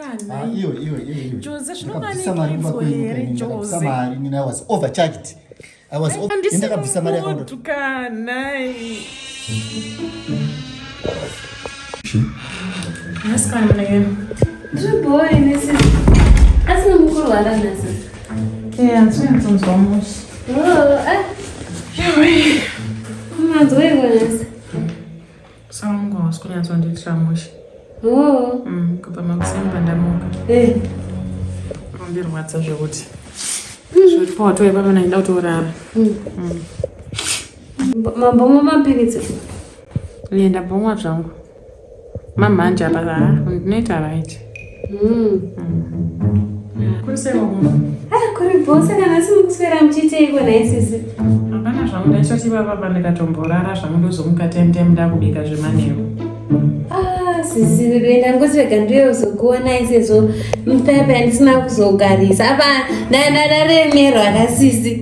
Ah, iwe iwe iwe iwe. Jose, Ndakabvisa mari kumba zvinomanikidzwa kwenyu here, kaini, ndakabvisa Jose? mari nini, I was overcharged. I was over- ndakabvisa mari yakawanda. Handisi kanai. Asikana mwana yenu. Ndiri nesi. Asi mukurwara nhasi. Eh, handinyatsonzwa mushe. Oh, ah. Manzweiko nhasi? Sangu hausi kunyatsondiitira mushe. Oh. Kubva makuseni pandamuka. Eh. Undirwadza zvekuti. Zvekuti pawatouya papa ndaida kutorara. Mambomwa mapiritsi. Iye ndabvomwa zvangu. Mamhanje apa ha, ndinoita right. Kuri sei wakumba? Ah, kuri bhosa kana asi mukuswera muchiiteiko nhai sisi? Hapana zvangu ndaichati ipapa ndikatomborara zvangu ndozomuka time time ndakubika zvemanheru. Ah, sisi wedu ndangoti rega ndiuye kuzokuonai sezvo paya ndisina kuzogarisa apa ndaremerwa kasisi.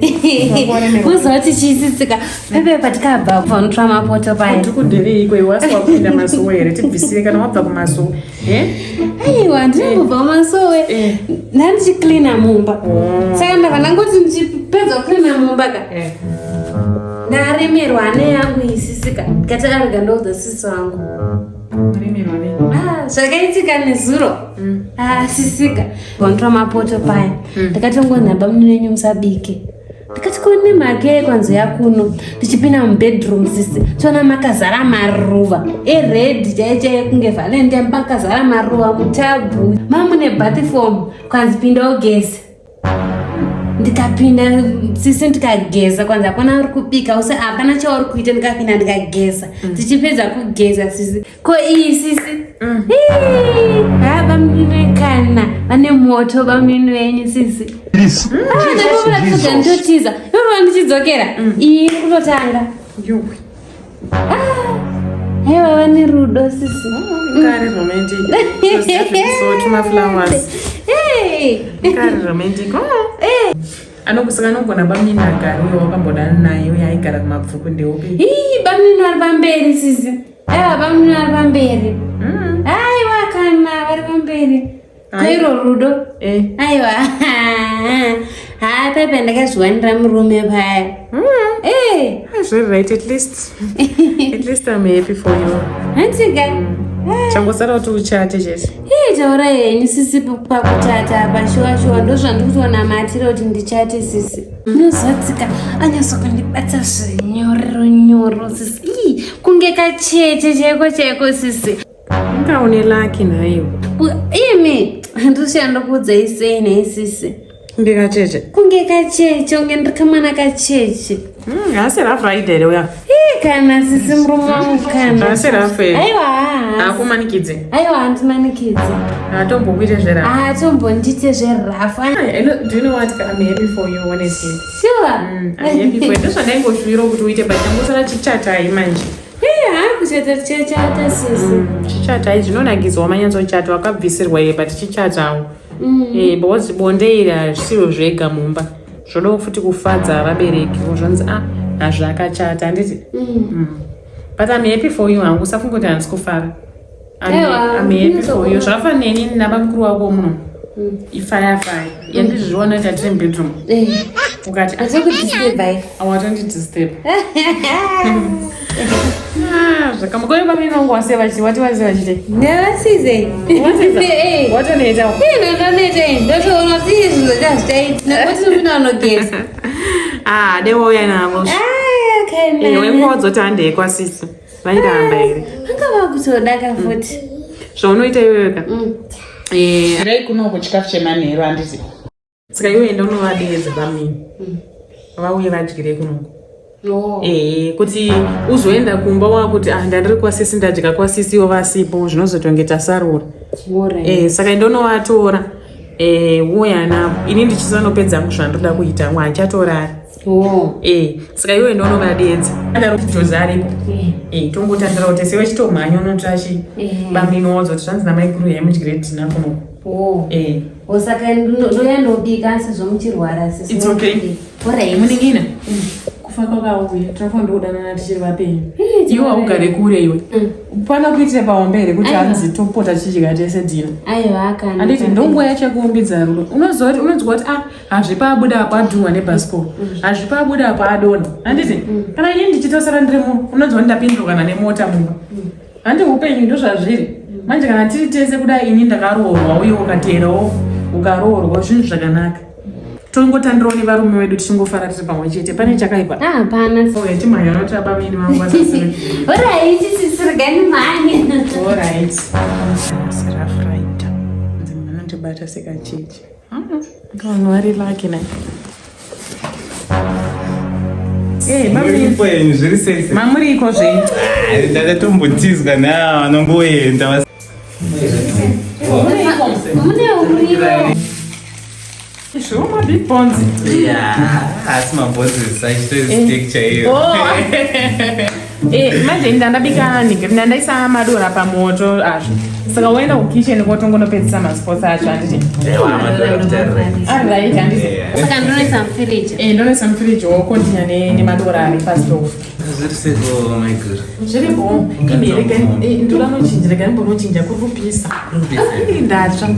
Wakuremerwa. Kuzoti chisisika pepe patikabva panotsva mapoto paya. Ndikudirei ikweyo wasi wakuenda masowe here tibvisire kana wabva kumasowe. Eh? Aiwa, ndinobva kumasowe. Eh. Ndandichiklina mumba. Oh. Saka ndabva ndangoti ndichipedza kuklina mumba ka. Eh. Ndaremerwa hana yangu isisika. Ndikati arega ndoudza sisi wangu. Remerwa nei? Ah, zvakaitika nezuro. Ah, sisika. Panotsva mapoto paya. Ndakatongonhamba munhu wenyu musabike. Ndikati ko nemhaka kwanzi yakuno ndichipinda mubedroom sisi toona makazara maruva ered chaiyo chaiyo kunge valentine makazara maruva mutabhu mamune bathform kwanzi pinda ugeze ndikapinda sisi ndikageza kwanzi hapana uri kubika use hapana chauri kuita ndikapinda ndikageza tichipedza kugeza sisi ko iyi sisi Ii, ha bamunini kana vane moto bamunini venyu sisi Jesus. ndakuvura ndotiza ndorova ndichidzokera iyi iri kutotanga Yuwi. aiwa vane rudo sisi Kari romantic. So tuma flowers. Hey! Kari romantic. Oh. Anokusaka anogona bamunini agara uyo wakambodana naye uyo aigara kumabvuku ndeupi. Ii, bamunini vari pamberi sisi aiwa bamunini vari pamberi aiwa kana vari pamberi koiro rudo Eh. aiwa ha pepe ndakazviwanira murume paya Eh, It's very right at least. At least I'm happy for you. handiga Changosara kuti uchate chete. Ii, taura henyu sisi pakuchata apa shuwa shuwa ndozvandikutoona matiro kuti ndichate sisi unozotsika anyatso kundibata zvinyoro nyoro sisi Ii, kunge kacheche chaiko chaiko sisi Inga une lucky nhaiwe. Imi handisha ndokuudzai sei nhai sisi Ndikacheche. kunge kacheche unge ndiri kamwana kacheche Haasi rough rider here uya. Ii, kana sisi murume wangu kana Haasi rough here. aiwa haasi. Hakumanikidze. Aiwa handimanikidzi Hatombokuite zverough. haatombondiite zverough. Do you know what? I'm happy for you honestly. Sure. I'm happy for you. Ndozvandaingoshuwira kuti uite but changosara chichatai manje. Iya, kuchata tichachata sisi. Chichatai zvinonakidzwa manyatsochata wakabvisirwa iye but chichatawo. Eh, because bonde iri hazvisiro zvega mumba. Zvodawo futi kufadza vabereki zvonzi ah hazvakachata handiti. But I'm happy for you hangu usafunga kuti handisi kufara. Aiwa, I'm happy for you. Zvakafanana neni nabamukuru wako muno. Ifaya faya. Yandizviona kuti hatiri mubedroom. Eh, Ukati ah, atokudisturbai. awatondidisturb. Ah, zvakamukoyo pamene wangu wase vachi wati wase vachite. Ndavasize. Eh. Watoneta. Ii, ndoneta ini. Ndotoona kuti izvi zvachazvichaiti. Nekuti ndopinda vanogeza. Ah, dai wauya navo. Ah, kana. Eh, wenguva wadzoti handei kwasisi. Vairamba here? Vanga vakutodaka futi. Zvaunoita iwewe ka. Eh, Rei kuno kuchikafu chemanheru handiti. Saka iwe enda unovadeedza bamini. Vauye vadyire kunoku. Oh. Ehe, kuti uzoenda kumba wakuti ah ndandiri kwasisi ndadya kwasisi ivo vasipo zvinozotonge tasarura. Alright. Eh, saka ndonovatora eh uya navo ini ndichizonopedza hangu zvandoda kuita hangu handichatorari. Oh. Eh, saka iwe ndonovadeedza. Adaro Jozi aripo. Eh, tongotandira kuti sewe chitomhanya unotora chi Eh. bamini wodzoti zvanzi namaikuru yamudyire dhina kunoku. Oh. Eh, Oh, saka ndoya ndobika sezvo muchirwara sisi. It's okay. Alright. Muning'ina. Kufa Kufa kwakauya, tinofanira kudanana tichiri vapenyu. Iwe haugare kure iwe. Pana kuitira pahombe here kuti hanzi topota tichidya tese dhina? Aiwa kana. Handiti ndonguva yacho yekuumbidza rudo. Unozoti unonzwa kuti ah hazvipa abuda apo adhumwa nebhasikoro. Hazvipa abuda apo adonha. Handiti kana ini ndichitosara ndiri mu unonzwa ndapindurwa nemota mumba. Handi upenyu ndozvazviri. Manje kana tiri tese kudai ini ndakaroorwa uye ukateerawo ukaroorwa zvinhu zvakanaka. Tongotandirawo nevarume vedu tichingofara tiri pamwe chete. Pane chakaipa. Ah, hapana. Oya timhanya noti abamini vangu vasasire. Alright, sisirigani mhani. Alright. Sirafraita. Vanondibata sekacheche. Vanhu vari lucky nai. Eh, mami. Muripo henyu zviri sei sei? Mamuriko zvenyu. Ah, Ndakatombotizwa naa vanongoenda. Mune uriwo. Zvoma big bones. Yeah, asi mabhonzi achitori steak chaiyo. Oh. Eh, manje ndandabika ndandaisa madora pamoto azvo. Saka woenda kukitchen kotongonopedzisa masports acho handiti? Ewa, madora kutarira. Alright, handiti? Yeah. Saka ndinoisa mufiriji. Eh, ndonoisa mufiriji wokontinya nemadora ari pastove. Zviri seiko maiguru? Zviripo. Imi ndoda nochinja, rega ndimbonochinja kuri kupisa. Ii, Ndatsva.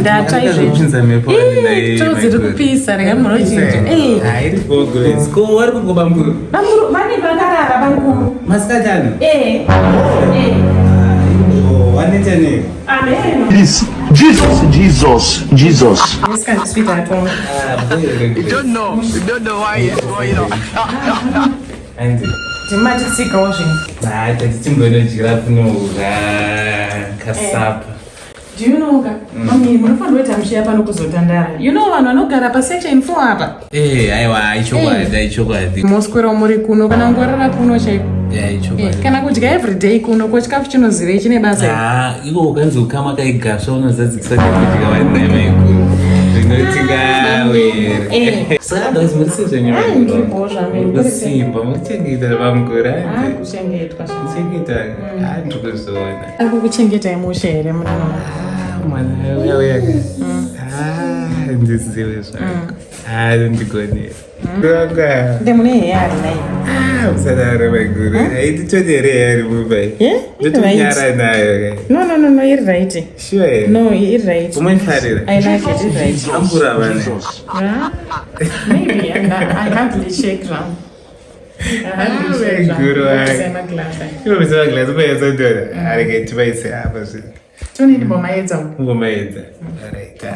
Ndatsva izvezvi. Kupinza mhepo Ii, tsvo dziri kupisa, rega ndimbonochinja. Eh. Ah, iri gogo. Ko wari kugoba mburu? Bamkuru, vane vakarara bamkuru. Masikati ano? Eh. Eh. Oh, waneta nei? Amen. Please, Jesus, Jesus, Jesus. This kind of sweet at all. Ah, boy, You don't know. You don't know why it's going on. Andy. Ndimatitsikawo zvinhu. Ah, tati timbonodya kunoura kasapa. Do you know ka? Mami, munofanira kuita mushiya pano kuzotandara. You know vanhu vanogara pasection 4 apa. Eh, aiwa, ichokwadi, ichokwadi. Moswera muri kuno kana ngorara kuno chaiko. Yeah, Eh, ichokwadi. kana kudya everyday kuno ko chikafu chinozivei chine basa here? Ah, iko ukanzi ukama kaigasva unozadzikisa nekudya vanai maiguru. Zvinotingawe. Eh. Saka otherwise muri sei zvenyu? Ah, ndiripo zvangu, ndiri sei. Kusimba, muri kuchengeta bamukuru. Ah, kuchengetwa. Kuchengeta. Ah, ndiri kuzviona. Ari kukuchengetai mushe here munhu? Ah, mwana uya uya. Ah, ndizive zvangu. Ah, ndigonera. Wanga. Nde mune heya ari naye. Ah, musadaro maiguru. Haititoni here yari mumba iyi? Eh? Ndotonyara nayo. No, no, no, no, iri right. Sure. here? No, iri right. Unoifarira? I like it, iri right. Ambura vana. Ah, maybe I hardly shake zvangu. I hardly shake zvangu. Maiguru wanga. Ndobvisa maglasi aya. Inobvisa maglasi umayatsotora. Arege tivaise apa zvinhu. Toni ndimbomaedza. Ungomaedza. Alright. ah.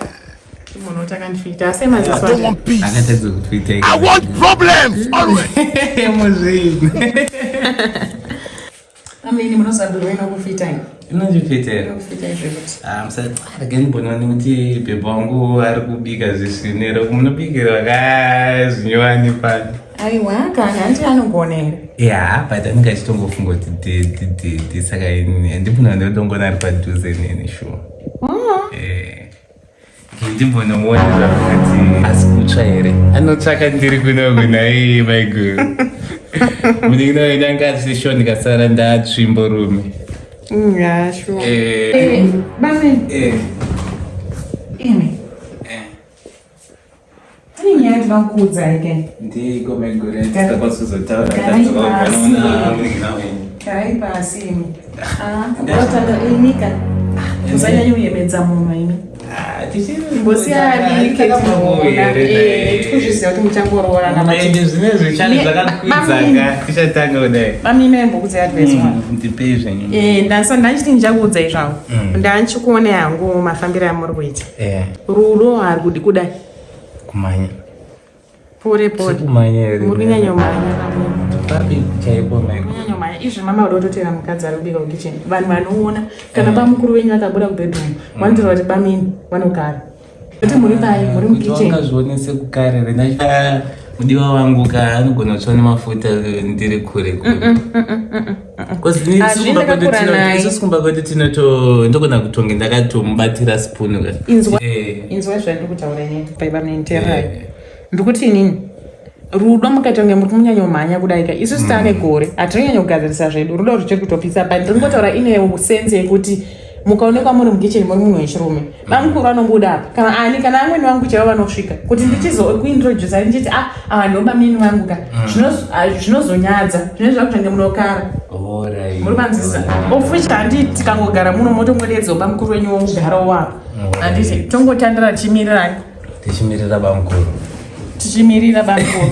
Munhu utakandifita asi maziso I don't want peace. Akatadza kutuita I want problems always. Muzvinhu. Ameni munozadurwa inokufita ini. Inondifita here? Inokufita izvekuti. Ah, rege ndimboona nekuti bhebha wangu ari kubika zvisvinero munobikirwa ka zvinyowani pano. Aiwa kana handi anogona here. Ya, but anenge achitongofunga kuti dedi dedi saka ini handifuna ndodongona ari padhuze neni sure. Eh. Ndimbonomuona kuti asi kutsva here anotsvaka ndiri kunoku nai maiguru munin'ina wenyu anga asisho ndikasara ndatsvimborume. Yeah, sure. Eh, Eh, bameni. eh, Imi. eh. Pane nyaya ndinokuudzai ke. Ndiko maiguru tisakwanisa kuzotaura Garai tadzoka pasi. kunoona munin'ina wenyu. Garai pasi imi. Ah, ndotanga imika. Musanyanya kuyemedza munhu imi. Ah, tichiri Mbosiyani tikuzviziva kuti muchangoroorana but Ende zvinezvi chani zvakakwidzanga tichatanga kudai. bamini maimbokudzai advice one. Ndipei zvenyu. Eh, ndasa ndachiti ndichakuudzai zvangu. Ndanchikuona hangu mafambiro amuri kuita. Eh, Rudo harikudi kudai. kumhanya. Pore pore. Kumhanya here? Muri kunyanyomhanya bamini. Papi chaipo maiguru. Kunyanyomhanya izvi mama uda kutotera mukadzi ari kubika kukicheni. Vanhu vanoona kana bamukuru venyu vakabuda kubedroom vanotaura kuti bamini vanogara. Kuti muri pai muri Kuti mukicheni. wangazvione sekukarere na mudiwa wangu ka anogona kutsva nemafuta ndiri kure kure. Because ini Hazvina isusu kumba kwedu kakura naye. isusu kumba kwedu tinoto ndogona kutonge ndakatomubatira spoon ka. Inzwa Eh. inzwa zvandiri kutaura inini. Pai bamini teererai. Eh. Ndikuti inini rudo mukaita kunge muri kunyanyomhanya kudaika isusu taane gore hatinonyanya kugadzirisa zvedu rudo ruchiri kutopisa but ndiri kungotaura ine sense yekuti Mukaonekwa muri mukicheni muri munhu wechirume, bamukuru vanobuda apa, kana ani kana amweni vangu chaivo vanosvika kuti ndichizokuintrodusa ndichiti, ah, ava ndo bamini vangu ka. Zvinozonyadza, zvinenge zvakutange munokara. Muri manzisa of which handi tikangogara muno motongodedzawo bamukuru wenyu wogarawo apa, handiti? Tongotandira tichimirirani. Tichimirira bamukuru. Tichimirira bamukuru,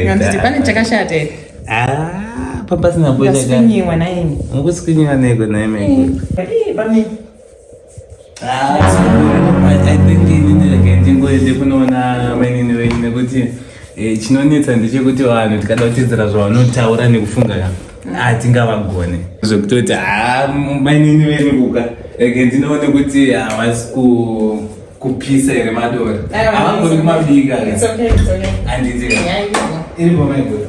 handiti? Pane chakashata here? Ah, papasina. Ndaswinyiwa naimi. Mukuswinyiwa neko naime? Ii, bamini. I think inini rege ndingoende kunoona mainini wenyu, nekuti chinonetsa ndechekuti vanhu tikada kutedzera zvavanotaura nekufunga, hatingavagone zvekutoti ha mainini venyu kuka. Rege ndinoone kuti havasi kupisa here madora. Aiwa. Havangori kumabika. It's okay, it's okay. Handiti? Yeah, yeah. Iripo maiguru.